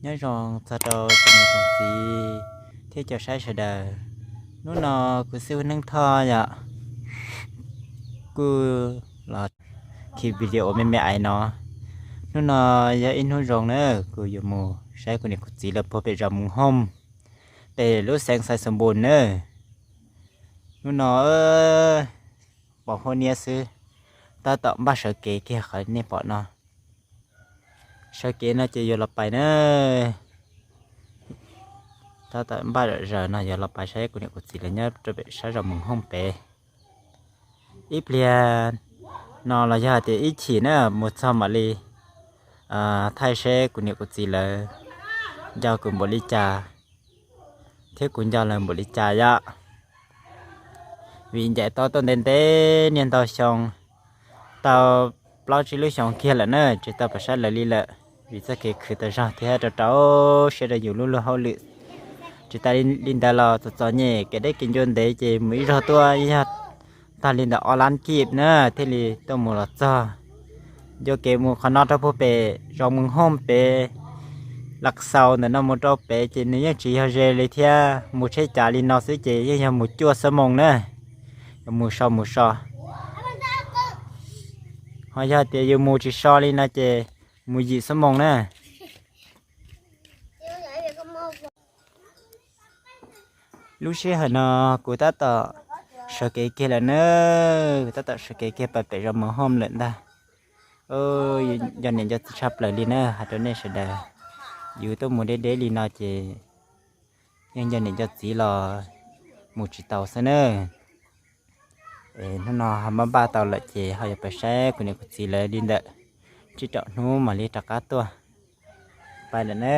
Nyob zoo txog rau tsoom niam tsoom txiv thiab cov saib sawv daws. Hnub no kuv xib hwb Neeb Thoj yom, kuj los khi video me me ais no. Hnub no yog ib hnub zoo na, kuv yuav mus saib kuv niam kuv txiv lawv puag pem zos Moos Hooj, pem lub xeev Xais Xoos Npus na. Hnub no pom huab niab xwb, tab tom npaj sawv kev kiag qhov nej pom no. Sawv kev no ces yuav los pais na. Tab tom npaj zom zaws no yuav los pais saib kuv niam kuv txiv lawv nyob rau pem sab zos Moos Hooj pem. Ib pliag no los yog hais tias ib chim na mus txog mam li thaij seb kuv niam kuv txiv lawv nco kuv npaum li cas thiab kuv nco lawv npaum li cas yom. Vim ncaim tau tuaj ntev ntev niaj ntau xyoo, tau plaub tsib lub xyoo kiag lawm na tsis tau pom saib lawv li lawm, vim txoj kev khwv tas zog thiab rau rau siab rau yus lub luag hauj lwm. Tsis tas li ntawd los txom txom nyem kev deb kev ncua ntev ces mus ib zaug tuaj yog tag li ntawm ob lab kib na thiaj li tuaj mus los txog. Ncua kev mus qhov no rau puag pem zos Moos Hooj pem, Las Xaus ntawm no mus rau pem ces nws yeej tsis yog ze li thiab, mus tsheb cav li no xwb ces yeej yog mus cuaj xuab moos na, yog mus so mus so. Ho yog tias yus mus tsis so li no ces mus yim xuab moos na. Lub sij hawm no kuv tab tom sawv kev kiag lawm na, kuv tab tom sawv kev kiag pais pem zos Moos Hooj lawm ntag. Nco niam nco txiv tshaj plaws li na, hais rau nej sawv daws, yus tuaj mus deb deb li no ces yeej nco niam nco txiv los mus tsis tau xwb na. Es hnub no ho npaj npaj tau lawm ces ho yuav pais saib kuv niam kuv txiv lawv li ntawm tsib rau hnub mam li rov qab tuaj pais lawm na.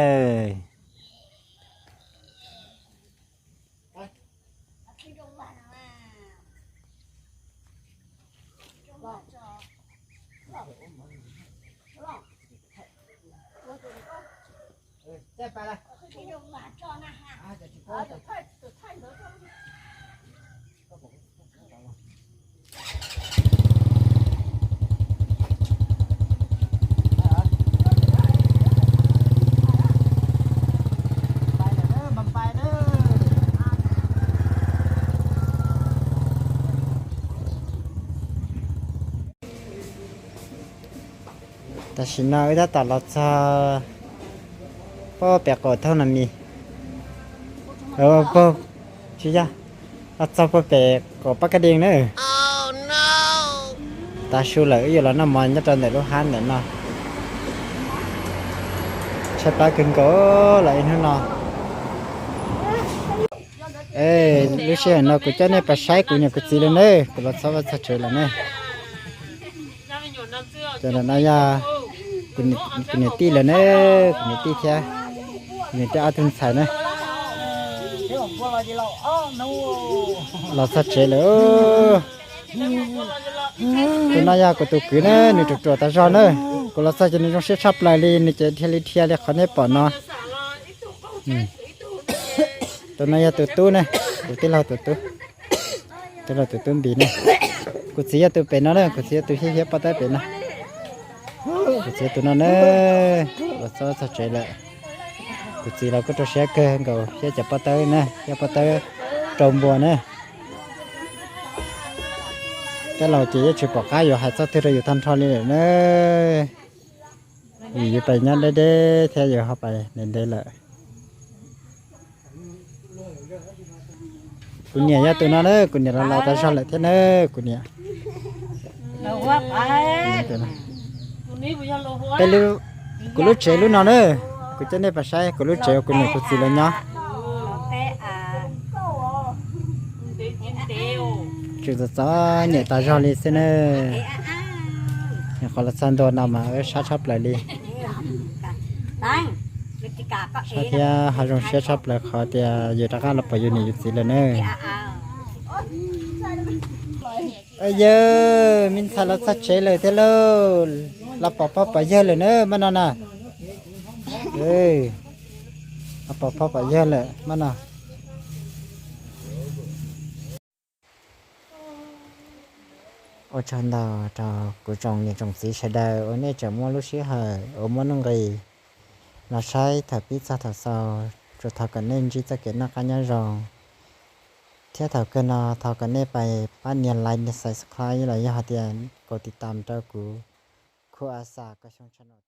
Tam sim no wb tab tom los txog pem qaum Thauj Nas Mis, tsis yog, los txog puag pem qaum Pab Kab Dee na. Tav su lawm wb yuav los noj mov nyob rau ntawm lub hab ntawm no. Tshaib plab kawg nkaus los ib hnub no. Lub sij hawm no kuv coj nej pais saib kuv niam kuv txiv lawm na, kuv los txog vaj txog tsev lawm na. Cov no yog kuv niam tij lawm na, kuv niam tij thiab, kuv niam tij ob tug ntxhais na. Los txog tsev lawm. Tus no yog kuv tus kwv na, nws ruam ruam tas zog na. Kuv los txog ces nws zoo siab tshaj plaws li, nws ces dhia li dhia li qhov nej pom no. Tus no yog tus tub na, kuv tij laug tus tub, tij laug tus tub Npis na. Kuv txiv yog tus pem no na, kuv txiv yog tus hiab hiab pob tawb pem no. Kuv txiv tus no na, los txog txog tsev lawm. Kuv txiv los kuj rau siab kawg nkaus thiab cov pob tawb na, thiab pob tawb rau npua na. Tej laus ces yeej tsis pom qab yuav hais txoj twg rau yus tag nrho li lawm na. Vim yus pais nyob deb deb thiab yus ho pais ntev ntev lawm. Kuv niam yog tus no na, kuv niam los laus tas zog lawm thiab na, kuv niam. Peb lub, kuv lub tsev lub no na, kuv coj nej pais saib kuv lub tsev uas kuv niam kuv txiv lawv nyob. Tseem txom txom nyem tas zog li xwb na. Nyuam qhuav los txog ntua no mas wb sab tshaj plaws li. Sab thiab ho zoo siab tshaj plaws qhov tias yus rov qab los pom yus niam yus txiv lawm na. Yawg, me ntxhais los txog tsev lawm thiab lauj. Los pom pog pom yawg lawm na, maj no na. Los pom pog pom yawg lawm, maj no. Ua tsaug ntau rau kuv tsoom niam tsoom txiv sawv daws uas nej tseem muaj lub sij hawm uas muaj nuj nqis los saib thaum pib txog thaum xaus, tsuas thov kom nej ntsib txoj kev noj qab nyob zoo. Thiab thaum kawg no thov kom nej pab nias like, nias subscribe los yog hais tias kaum tiv tam rau kuv Khuj A Xas Koj Xyooj channel.